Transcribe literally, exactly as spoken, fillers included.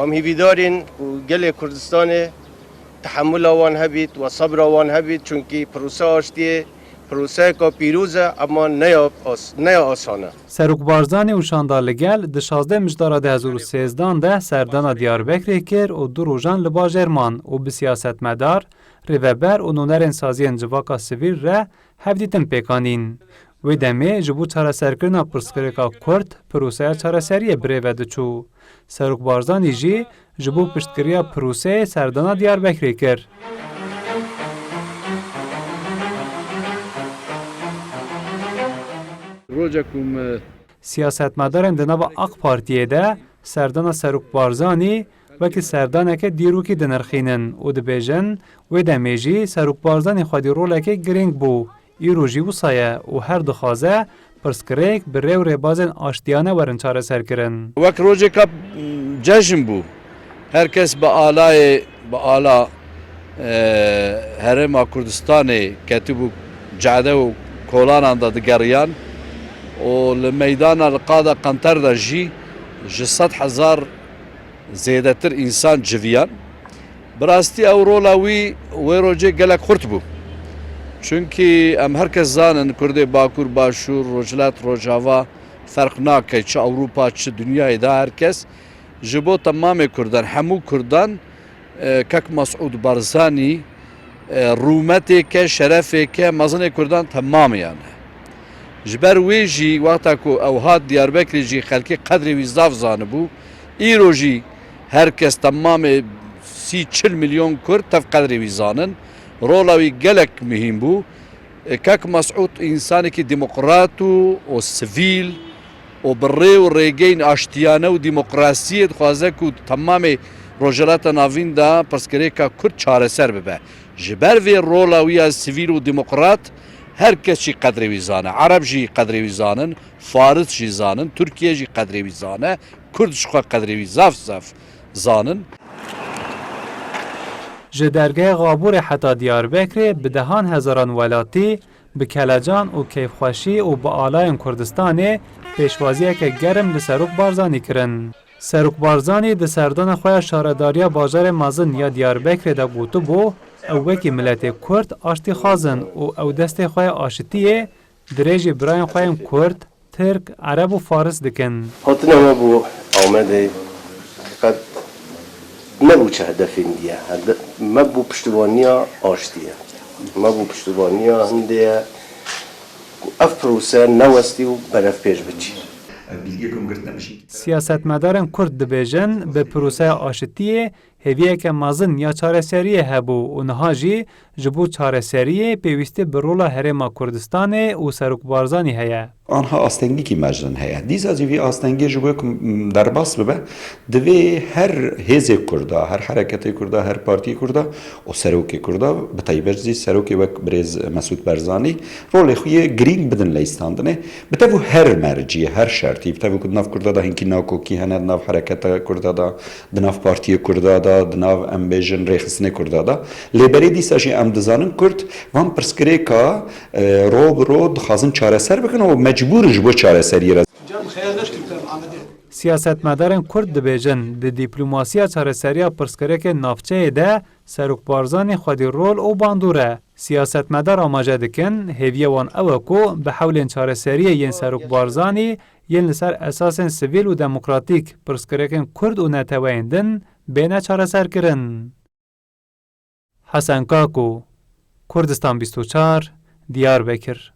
Em hîvîdar in ku gelê Kurdistanê tehemula wan hebît we sebra wan hebît, çunkî proseya aştiyê proseyeka pîroz e, ema ne ya as-, ne ya asan e. Serok Barzanî û Şanda Ligel di şazdeh Mijdara du hezar û sêzdan de serdana Diyarbekirê kir û du rojan li bajêr man û bi siyasetmedar, rêveber û nûnerên saziyên civaka sivîl re hevdîtin pêk anîn. Wê demê ji bo çareserkirina pirsgirêka Kurd proseya çareseriyê bi rê ve diçû. Serok Barzanî jî ji bo piştgiriya proseyê serdana Diyarbekirê kir. Roja ku me Siyasetmedarên di nava AK Partiyê de serdana Serok Barzanî wekî serdaneke dîrokî dinirxînin û dibêjin, wê demê jî Serok Barzanî xwedî rolekê girîng bû. Îro jî wisa ye û her dixwaze pirsgirêk bi rê û rêbazên aştiyane werin çareserkirin. Wek rojêka, m, cejn bû. Her kes bi alayê, bi ala, e, Herêma Kurdistanê ketibû cade û kolanan de digeriyan û li meydana li qada qenter de jî ji sed hezar zêdetir însan civiyan. Bi rastî ew rola wî wê rojê gelek xurt bû. Çunkî em her kes zanin, Kurdê Bakur, Başûr, Rojhilat, Rojava ferq nake, çi Ewropa, çi dinyayê de her kes ji bo temamê Kurdan, hemû Kurdan, e, kek Mesûd Barzanî, e, rûmetêke, şerefêke mezinê Kurdan temamiyan e. Ji ber wê jî wexta ku ew hat Diyarbekirê jî xelkê qedrê wî zaf zanibû, îro jî her kes, temamê sî çil milyon Kurd tev qedrê wî zanin. Rola wî gelek muhîm bû. E, kek Mesûd însanekî demokrat û, û sivîl û bi rê û rêgeyên aştiyane û demokrasiyê dixwaze ku temamê Rojhilata Navîn de pirsgirêka Kurd çareser bibe. Ji ber vê rola wî ya sivîl û demokrat her kes jî qedrê wî zane. Ereb jî qedrê wî zanin, Faris jî zanin, Tirkiye jî qedrê wî zane, Kurd ji xwe qedrê wî zaf zaf zanin. Ji dergehê Xaburê heta Diyarbekirê bi dehan hezaran welatî bi kelecan û keyfxweşî û bi alayên Kurdistanê pêşwaziyeke germ li Serok Barzanî kirin. Serok Barzanî di serdana xwe ya şaredariya bajarê mezin ya Diyarbekirê de gotibû, ew wekî miletê Kurd aştîxwaz in û ew destê xwe ya aşitiyê dirêjî birayên xwe yên Kurd, Tirk, Ereb û Faris dikin. Hatina me bo Amedê heqîqet ne bo çi hedefên dî ye. Hede-, me bo piştivaniya aştî ye. Me bo piştivaniya hindê ye ku ev prose newestî û berevpêş biçî. Siyasetmedarên Kurd dibêjin, bi proseya aşitiyê hêviyeke mezin ya çareseriyê hebû û niha jî ji bo çareseriyê pêwîstî bi rola Herêma Kurdistanê û Serok Barzanî heye. Anha astengîkî mezin heye. Dîsa jî vî astengê ji bo ku, m, derbas bibe, divê her hêzê Kurda, her hereketê Kurda, her partiyê Kurda û serokê Kurda, bi taybet jî serokê wek birêz Mesûd Barzanî rolê xwe yê girîng bidin leyîstandinê. Bi tev û her mercî, her şertî, bi tev û ku di nav Kurda de hinkî nakokî hene, di nav hereketa Kurda de, di nav partiyê Kurda de, di nav, em bêjin, rêxistinê Kurda de. Lê berê dîsa jî em dizanin Kurd van pirsgirêka, e, ro bi ro dixwazin çareser bikin û mecbûr ji bo çareseriyê re. Siyasetmedarên Kurd dibêjin, di dîplomasiya çareseriya pirsgirêkên navçeyê de Serok Barzanî xwedî rol û bandor e. Siyasetmedar amaje dikin, hêviya wan ew e ku bi hewlên çareseriyê yên Serok Barzanî yên li ser esasên sivîl û demokratîk pirsgirêkên Kurd û neteweyên din bêne çareserkirin. Hesen Kako, Kurdistan bîst û çar, Diyarbekir.